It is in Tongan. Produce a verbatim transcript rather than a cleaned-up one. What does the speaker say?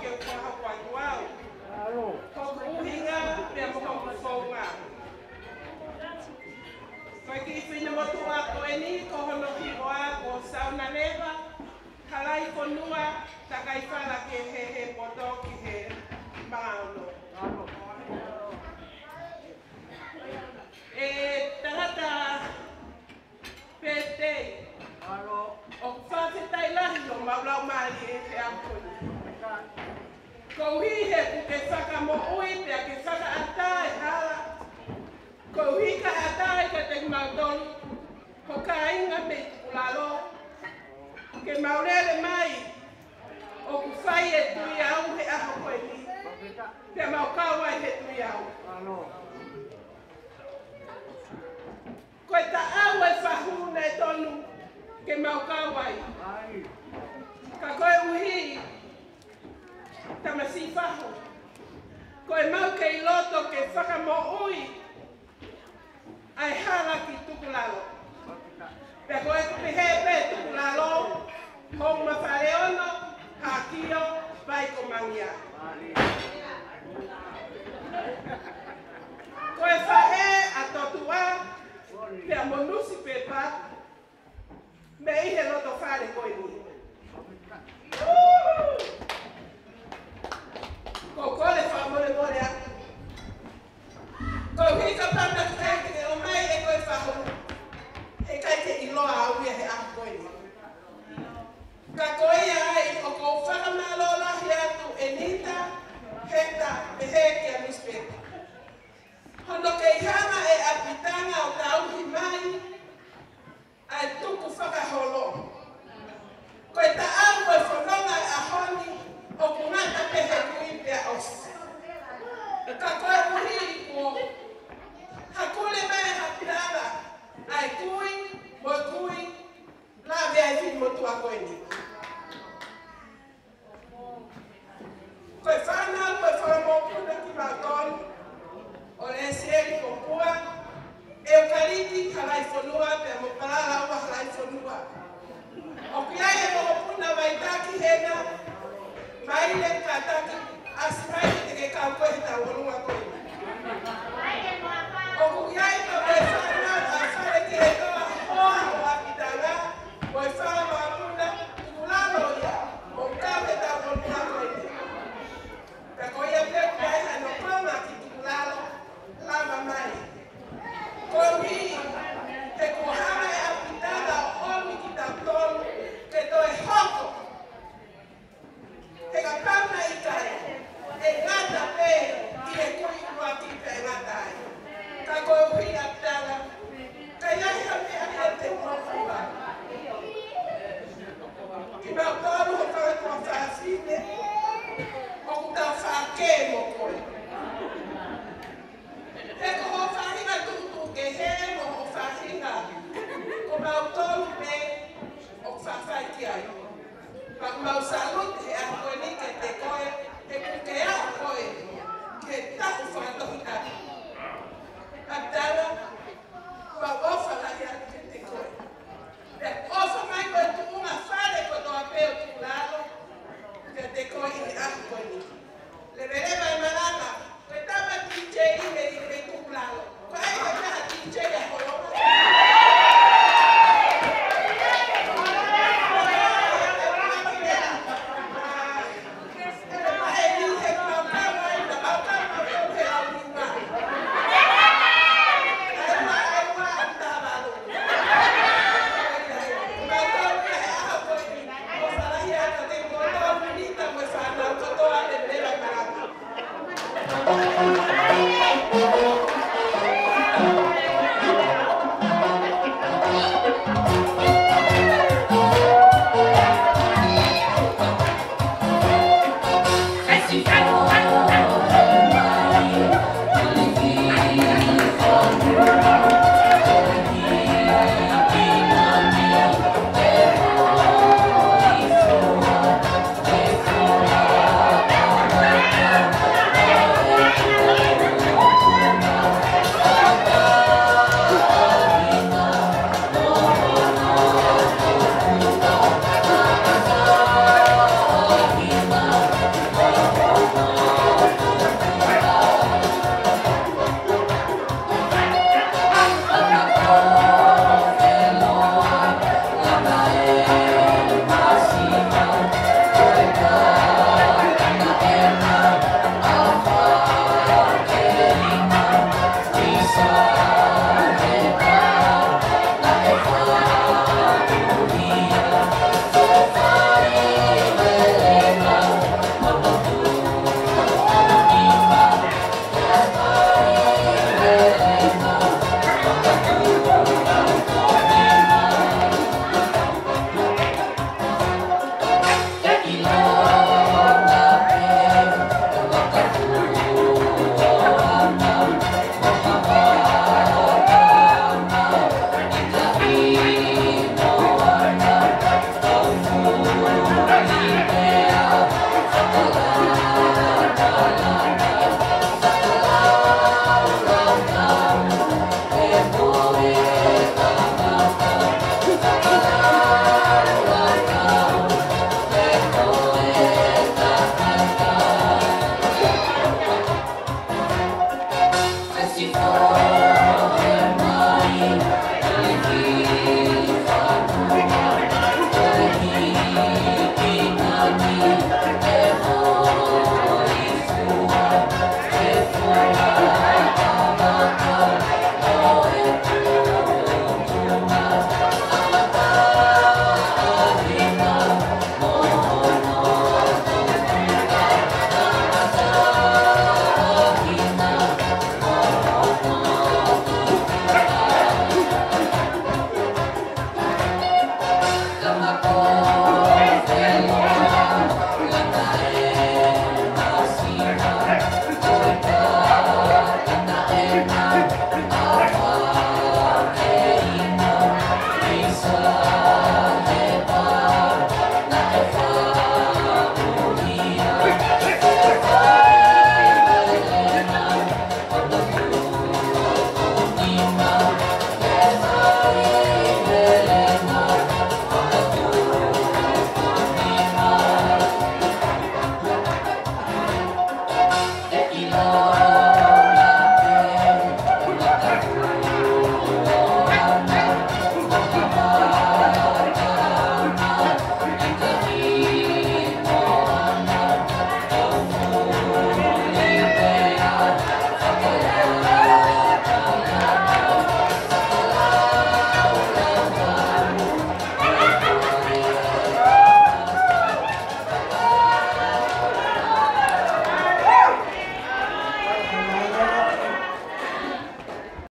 ke u fakahoko atu au. Ko hoku ʻuhinga pea mo hoku founga. Ko e kiʻi finemotuʻa ko eni ko hono hingoa ko Saunaleva Halaifonua Takaifala Kehehe, poto ki he Maono. ʻE tangata pētei, ʻoku fakafetaʻi lahi homau laumālie he ʻaho ni. Koeʻuhi he kuo ke fakamoʻui pea ke fakaʻatā e hala. Koeʻuhi ka ʻatā ai kiate kimautolu, ho kāinga mei tukulalo, ke mau lele mai ʻoku fai e tui au he ʻaho ko eni. Pea mau kau ai he tui au. Ko e taʻau e fahu naʻe tonu ke mau kau ai. Ka koeʻuhi, tamasiʻi fahu, ko e mau kei loto ke fakamoʻui ʻa e hala ki tukulalo. Pea ko e kupe he pē tukulalo, Houma Faleono, Hakio, Vai ko Mangia. Ko e faʻē ʻa Totua, pea mo nusipepa, mei he loto fale ko eni. Ko e kole fakamolemole atu. Koeʻuhi kapau naʻe ʻikai ke ʻomai ʻe koe e fahu, heʻikai ke ʻiloa au ia he ʻaho ko eni. Ka ko ia ai ʻoku ou fakamālō lahi atu ʻEnita, Heta, pehē kia Nusipepa. Hono kei hanga ʻe ʻApitanga ʻo tauhi mai ʻa e tukufakaholo. Ko e taʻau ko e fononga e ʻaho ni ʻoku ngata pē he kui pea ʻosi. Ka koeʻuhi kuo hakule mai ʻe ʻApitanga ʻa e kui mo e kui, lave ai e finemotuʻa ko eni. Ko e fānau, ko e fanga mokopuna kimautolu, ʻo Lesieli Popua, ʻEukaliti Halaifonua, pea mo Palalaua Halaifonua. ʻOku ʻi ai e mokopuna Vaitaki hena, Maile, kātaki, ʻasi mai ke te ke kau koe he tauʻolunga ko eni. ʻOku ʻi ai pē mo e fānau ʻa Fale Kehetoa, hoa ʻo ʻApitanga, mo e fanga mokopuna tukulalo ia, ʻo kau he tauʻolunga ko eni. Pea ko ia pē ʻoku ʻi ai hano konga ki tukulalo, lava mai. Koeʻuhi he kuo hanga ʻe ʻApitanga ʻo ʻomi kitautolu ke toe hoko. He kapau naʻe ʻikai, ʻe ngata pē ʻi he kui ʻuluaki pea ʻe ngata ai. Ka koeʻuhi ʻApitanga, ka ʻi ai ha meʻa ʻe te mokua. Kimautolu ho kau tuofāfine, ʻoku tau fakē mo koe. He ko hoʻo faʻahinga tuʻutuʻu kehe mo hoʻo faʻahinga, ko mautolu pē ʻoku faʻa fai ki ai. Pea ʻoku mau salute he ʻaho ko eni kiate koe, he kuo ke aʻu koe ki he taʻu fakatohitapu. ʻApitanga, mau ʻofa lahi atu kiate koe. Pea ʻofa mai ko e tuʻunga fale kotoa pē ʻo tukulalo kiate koe ʻi he ʻaho ko eni. Leveleva